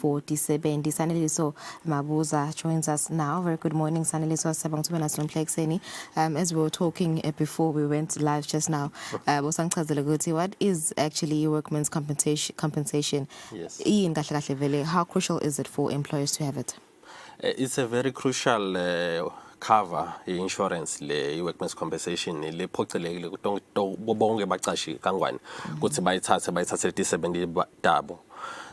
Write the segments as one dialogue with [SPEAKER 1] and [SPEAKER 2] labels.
[SPEAKER 1] 47. Saneliso Mabuza joins us now. Very good morning, Saneliso. Siyabonga ukuthi ube naso namhla ekuseni. As we were talking before we went live just now, usangichazela ukuthi what is actually workmen's compensation?
[SPEAKER 2] Yes.
[SPEAKER 1] Yini kahle kahle vele? How crucial is it for employers to have it?
[SPEAKER 2] It's a very crucial cover, i-insurance le, i-workmen's compensation le phocelekile bonke bacashi kangwane ukuthi bayithathe letisebenzi tabo.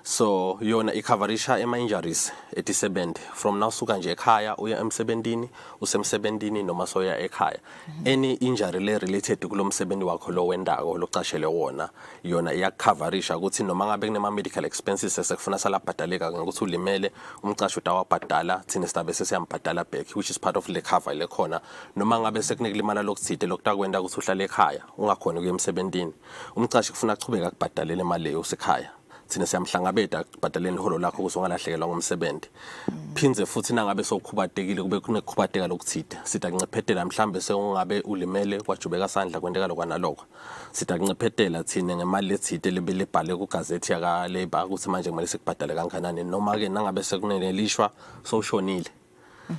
[SPEAKER 2] So yona icoverisha ema-injuries etisebenzi from now suka nje ekhaya uya emsebentini, usemsebentini noma soya ekhaya, any injury le related kulo msebenzi wakho lo wendako locashele wona, yona iyakucoverisha ukuthi noma ngabe kunema medical expenses esekufuna salabhadaleka ngokuthi ulimele, umcashi utawabhadala, thina sidabe sesiyambhadala back, which is part of le cover le khona. Noma ngabe sekunekulimala lokuthide lokutakwenda ukuthi uhlale ekhaya ungakhoni ukuya emsebentini, umcashi kufuna achubeke akubhadalele imali leyo usekhaya, thina siyamhlangabeda kubhadaleni iholo lakho ukuze ungalahlekelwa ngumsebenzi. Phindze futhi nangabe sowukhubatekile, kube kunekukhubateka lokuthide, sidakunciphetela. Mhlambe sewungabe ulimele kwajubeka sandla, kwenteka lokwa nalokho, sidakunciphetela thina ngemali lethide lebe lebhale kugazethi yaka Labour ukuthi manje kumele sikubhadale kangakanani. Noma ke nangabe sekunelishwa, sowushonile,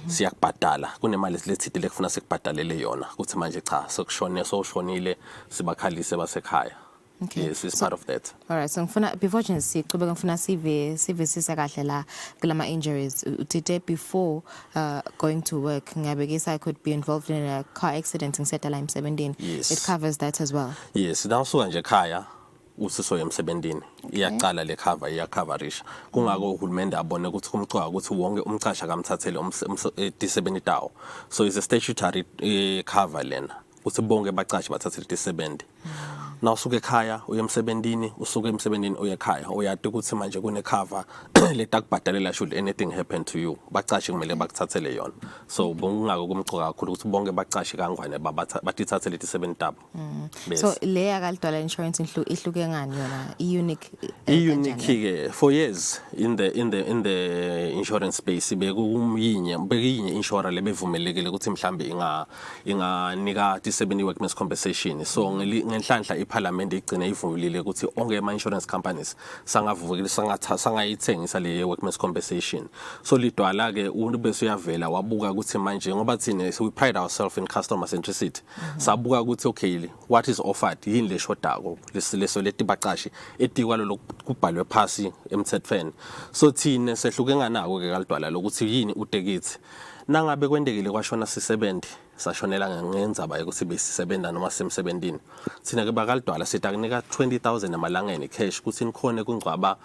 [SPEAKER 2] siyakubhadala, kunemali lethide lekufuna sikubhadalele yona ukuthi manje cha, sekushone, sowushonile, sibakhalise basekhaya. Yes, it's part of that.
[SPEAKER 1] All right, so ngifuna before nje siqhubeka, ngifuna sive sivisise kahle la kulama injuries. Uthite before going to work, ngabe ke I could be involved in a car accident ngiseta la emsebenzini?
[SPEAKER 2] Yes.
[SPEAKER 1] It covers that as well?
[SPEAKER 2] Yes, nawusuka nje ekhaya usisoya emsebentini, iyaqala le cover, iyacoverisha. Kungako uhulumende abone ukuthi kumcoka ukuthi wonke umcashi akamthathele tisebenzi tawo. So it's a statutory cover lena ukuthi bonke bacashi bathathele tisebenzi. Nawusuka ekhaya uye emsebentini, usuke emsebentini uye ekhaya, uyati ukuthi manje kune cover letakubhadalela should anything happen to you. Bacashi kumele bakuthathele yona. So bongako kumcoka kakhulu ukuthi bonke bacashi kangwane batithathele tisebenzi tabo. Yes.
[SPEAKER 1] So le yakaLidwala Insurance ihluke ngani yona? I-unique
[SPEAKER 2] I-unique
[SPEAKER 1] kanjani?
[SPEAKER 2] Ke for years in the insurance space bekuyinye bekuyinye insurer lebevumelekile ukuthi mhlambe inganika tisebenzi workmen's compensation. So ngenhlanhla iparliament igcine ivumile ukuthi onke ama insurance companies sangavukile sangatha sangayithengisa le workmen's compensation. So Lidwala ke bese uyavela wabuka ukuthi manje, ngoba thina we pride ourselves in customer centricity, sabuka ukuthi okay, what is offered, yini leshodako leso leti bacashi etikwalo lokubhalwe phasi emthethweni. So thina sehluke nganako ke kaLidwala lokuthi yini utekithi nangabe kwentekile kwashona sisebenzi, sashonela ngenzaba yokuthi besisebenza noma semsebentini, thina ke bakaLidwala sitakunika 20,000 emalangeni cash ukuthi nikhone kungcwaba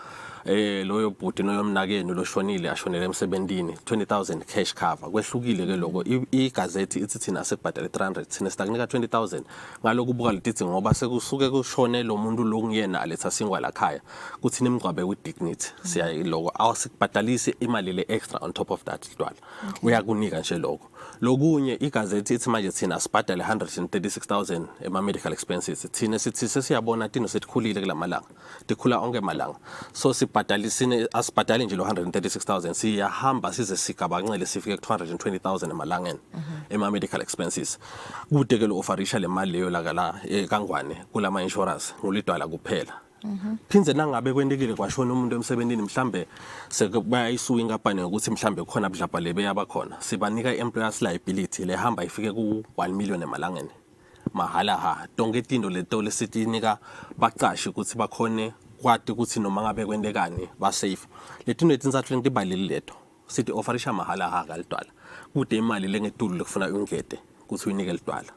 [SPEAKER 2] loyo bhuti noyomnakenu loshonile ashonele emsebentini. 20,000 cash cover, kwehlukile ke lokho. Igazethi ithi thina sekubhadale 300, thina sitakunika 20,000 ngalokhu buka letithi ngoba sekusuke kushone lo muntu lokungiyena aletha singwa la khaya kuthi nimngcwabe with dignity. Siya lokho awusikubhadalisi imali le extra on top of that. Dwala uyakunika nje lokho. Lokunye, igazethi ithi manje thina sibhadale 136,000 ema medical expenses. Thina sithi sesiyabona tino setikhulile kulamalanga, tikhula onke malanga, so sibhadalisine asibhadali nje lo 136,000, siyahamba size sigabancele sifike ku 220,000 emalangeni ema medical expenses. Kude ke lo offerisha le mali leyo la kangwane kulama insurance, nguLidwala kuphela. Phindze nangabe kwentekile kwashona umuntu emsebentini, mhlambe sekubayisuka inkampani ngokuthi mhlambe khona budlabha lebe yabakhona, sibanika i-employers liability lehamba ifike ku-1 million emalangeni mahala ha. Tonke tinto leto lesitinika bacashi ukuthi bakhone kwati ukuthi noma ngabe kwentekani ba safe. Letinto letintsatfu lentibaleli leto sithi offerisha mahala ha kaLidwala. Kude imali lengetulu lekufuna uyingete ukuthi uyinike Lidwala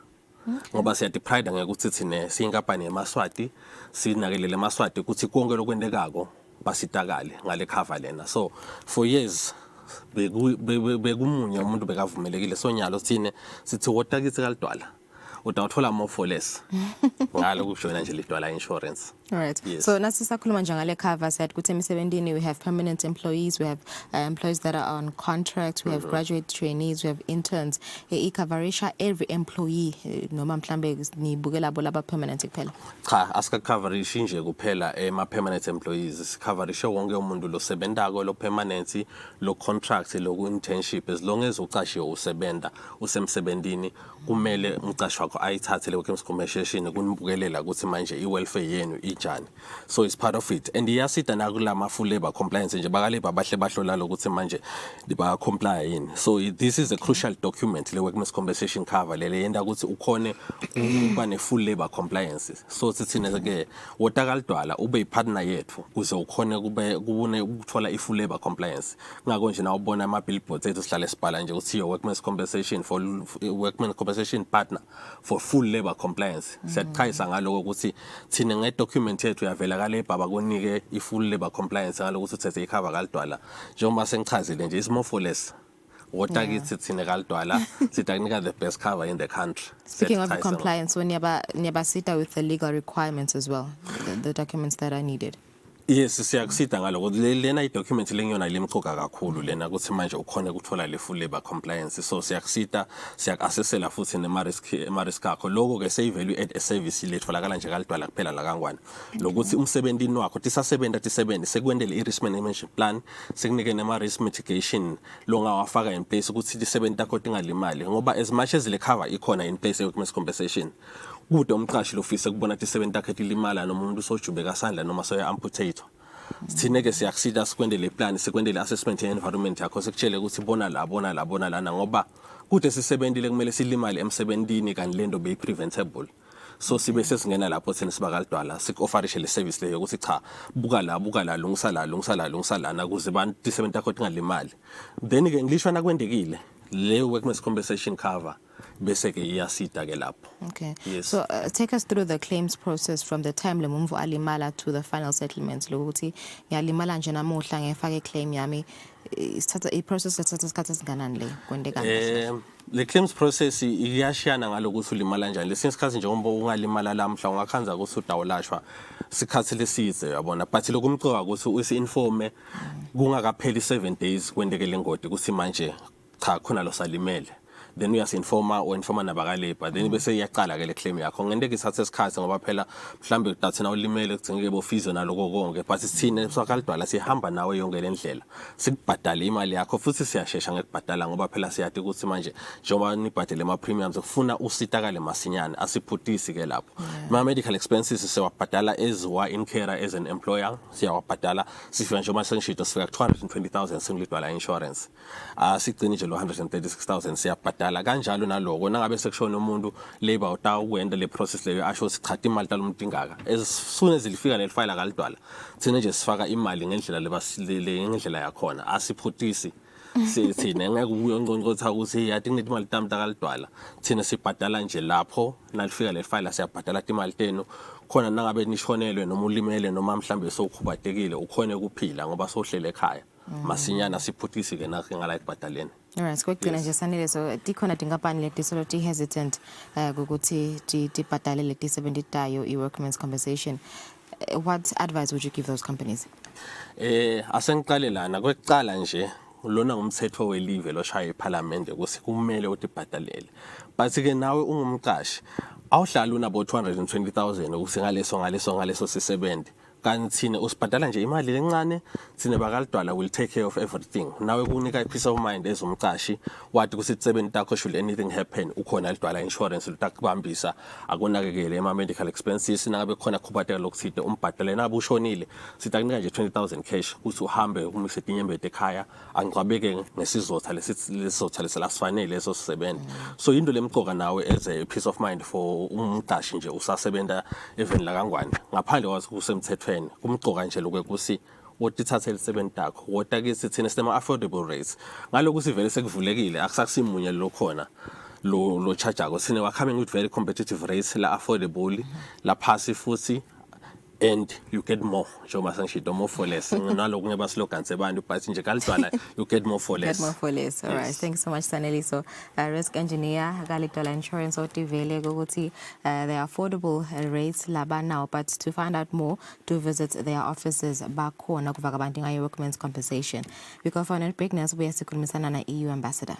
[SPEAKER 2] ngoba siyati-pride ngekuthi thine siyinkampani yemaSwati, sinakelele emaSwati ukuthi konke lokwentekako basitakale ngale cover lena. So for years bekumunye umuntu bekavumelekile. So nyalo thine sithi wota kithi kaLidwala, utawuthola more for less ngalo kujoyina nje Lidwala Insurance.
[SPEAKER 1] All right.
[SPEAKER 2] Yes.
[SPEAKER 1] So nasisakhuluma nje ngale cover, said ukuthi emisebentini we have permanent employees, we have employees that are on contract, we have graduate trainees, we have interns. I-coverisha every employee noma mhlambe nibukela bo laba permanent kuphela?
[SPEAKER 2] Cha, asikacoverishe nje kuphela ema permanent employees, sicoverishe wonke umuntu lo sebentako, lo permanent, lo contract, lo ku internship. As long as ucashiwe usebenta usemsebentini, kumele umcashi wakho ayithathe le workers compensation kunibukelela ukuthi manje i-welfare yenu injani. njani. So it's part of it, and iyasida nakulama full labor compliance nje, baka-labor bahle bahlola lokuthi manje ba comply yini. So this is a crucial document, le workmen's compensation cover lele yenda ukuthi ukhone ukuba ne full labor compliance. So sithina ke, wota kaLidwala ube ipartner yethu kuze ukhone kube kubone ukuthola i full labor compliance. Ngakho nje na ubona ama billboards ethu, sihlale sibhala nje ukuthi your workmen's compensation for workmen's compensation partner for full labor compliance. Siyaqhayisa ngaloko ukuthi thina ngedocument yethu uyavela ka labor, bakunike i full labor compliance ngaloko ukuthi uthethe icover kaLidwala. Njengoba sengichazile nje, is more for less. Wota kithi thina kaLidwala, sidakunika the best cover in the country.
[SPEAKER 1] Speaking of
[SPEAKER 2] Siyaqhayisa.
[SPEAKER 1] Compliance, when niyabasita with the legal requirements as well, the documents that are needed.
[SPEAKER 2] Yes, siyakusida ngaloko. Lena i-document lengiyona lemcoka kakhulu lena ukuthi manje ukhone ukuthola le full labor compliance. So siyakusida, siyaku-assessela futhi nema-risk akho. Lokho ke seyi-value add a service letholakala nje kaLidwala kuphela la kaNgwane, lokuthi umsebentini wakho tisasebenza tisebenzi, sekwendele i-risk management plan, sekunike nema-risk mitigation longawafaka in place ukuthi tisebenzi takho tingalimali, ngoba as much as le cover ikhona in place ye-workmen's compensation, kude umqashi lofisa kubona tisebenzi takhe tilimala noma umuntu sojubeka sandla noma soya amputate. Thina ke siyakusida, sikwendele plan, sikwendele assessment ye-environment yakho, sikutshele ukuthi bona la, bona la, bona lana, ngoba kude sisebentile kumele silimale emsebentini kanti lento beyi-preventable. So sibe sesingena lapho thina sibakaLidwala, siku-offerishe le service leyo ukuthi cha, buka la, buka la, lungisa la, lungisa la, lungisa lana, ukuze bantu tisebenzi takho tingalimali. Then ke ngilishwa nakwendekile, le workmen's compensation cover bese ke iyasida ke lapho.
[SPEAKER 1] Okay.
[SPEAKER 2] Yes.
[SPEAKER 1] So take us through the claims process from the time lemuntfu alimala to the final settlement. Lokuthi ngiyalimala nje namuhla, ngifake claim yami. Isithatha i-process ethatha isikhathi esinganani le kwendeka?
[SPEAKER 2] Le claims process iyashiyana ngalokuthi ulimala kanjani. Lesinye isikhathi njengoba ungalimala lamhla, ungakhanza ukuthi utawulashwa sikhathi leside, uyabona, but lokumcoka ukuthi usi-informe kungakapheli 7 days kwendeke lengodi ukuthi manje cha, khona lo salimele. Then uyasi-informa or informa nabaka-labor, then bese iyaqala ke le claim yakho. Ngenteke isathe isikhathi ngoba phela mhlambe kudathina ulimele, kudingeke bofizo naloko konke, but sithine sakaLidwala sihamba nawe yonke le ndlela, sikubhadale imali yakho, futhi siyashesha ngekubhadala ngoba phela siyati ukuthi manje njengoba nibhadele ama-premiums, kufuna usitakale masinyane. Asiphutisi ke lapho. Ma-medical expenses siyawabhadala as wa-incur as an employer, siyawabhadala. Sifika, njengoba sengishito, sifika ku-220 000 singuLidwala Insurance. Asigcini nje lo 136 000, siyabhadala kanjalo naloko. Nangabe sekushona umuntu, labor utawukwenda le process leyo, asho ukuthi cha, imali talomuntu ingaka. As soon as lifika leli file akaLidwala, thina nje sifaka imali ngendlela ngendlela yakhona. Asiphutisi thina, ngeke ubuye ungqongqotha ukuthi yathi kunethi imali tami takaLidwala. Thina sibhadala nje lapho nalifika le file, siyabhadala imali tenu khona. Nangabe nishonelwe noma ulimele noma mhlambe sowukhubatekile, ukhone ukuphila ngoba sowuhlele ekhaya masinyana. Siphutisi ke nakhe ngala ekubhadaleni.
[SPEAKER 1] Alright, kwekugcina nje Sanele, so tikhona tinkampani letisolo ti-hesitant ukuthi tibhadale leti-70 tayo i-workmen's compensation. What advice would you give those companies?
[SPEAKER 2] Asengiqale lana kwekuqala nje, lona ngumthetho welive loshaya eParliament ukuthi kumele utibhadalele, but ke nawe ungumqashi awuhlali unabo 220 000 ukuthi ngaleso ngaleso ngaleso sisebenzi, kanti thina usibhadala nje imali lencane. Thina bakaLidwala will take care of everything. Nawe kunika i-peace of mind as umqashi, wathi ukuthi tisebenti takho, should anything happen, ukhona Lidwala Insurance lutakubambisa, akunakekele ema-medical expenses. Nangabe khona khubateka lokuthide, umbhadale. Nabe ushonile, sitakunika nje 20 000 cash ukuthi uhambe umise tinyembeti ekhaya, angcwabeke ngesizotha lesizotha lesifanele leso sisebenzi. So into lemcoka nawe as a peace of mind for umqashi nje usasebenta even la kaNgwane ngaphandle kwathi kusemthethweni, kumcoka nje lokho ukuthi wotithathele isebenti takho, wota kithi thina sinema affordable rates. Ngalokhu sivele sekuvulekile, akusakusimunye lo khona lo charge-ako. Thina we are coming with very competitive rates la affordable, la phasi futhi, and you get more. Njengoba sengishito, more for less, nalokunye ngeba slogan sebantu, but nje kaLidwala you get more for less.
[SPEAKER 1] Get more for less. All right.
[SPEAKER 2] Yes.
[SPEAKER 1] Thank you so much, Saneli. So, risk engineer, kaLidwala Insurance, otivele ukuthi the affordable rates labanawo. But to find out more, do visit their offices bakhona kuva kabanti ngayo workmen's compensation. We go for a break now, sibuye sikhulumisana na EU ambassador.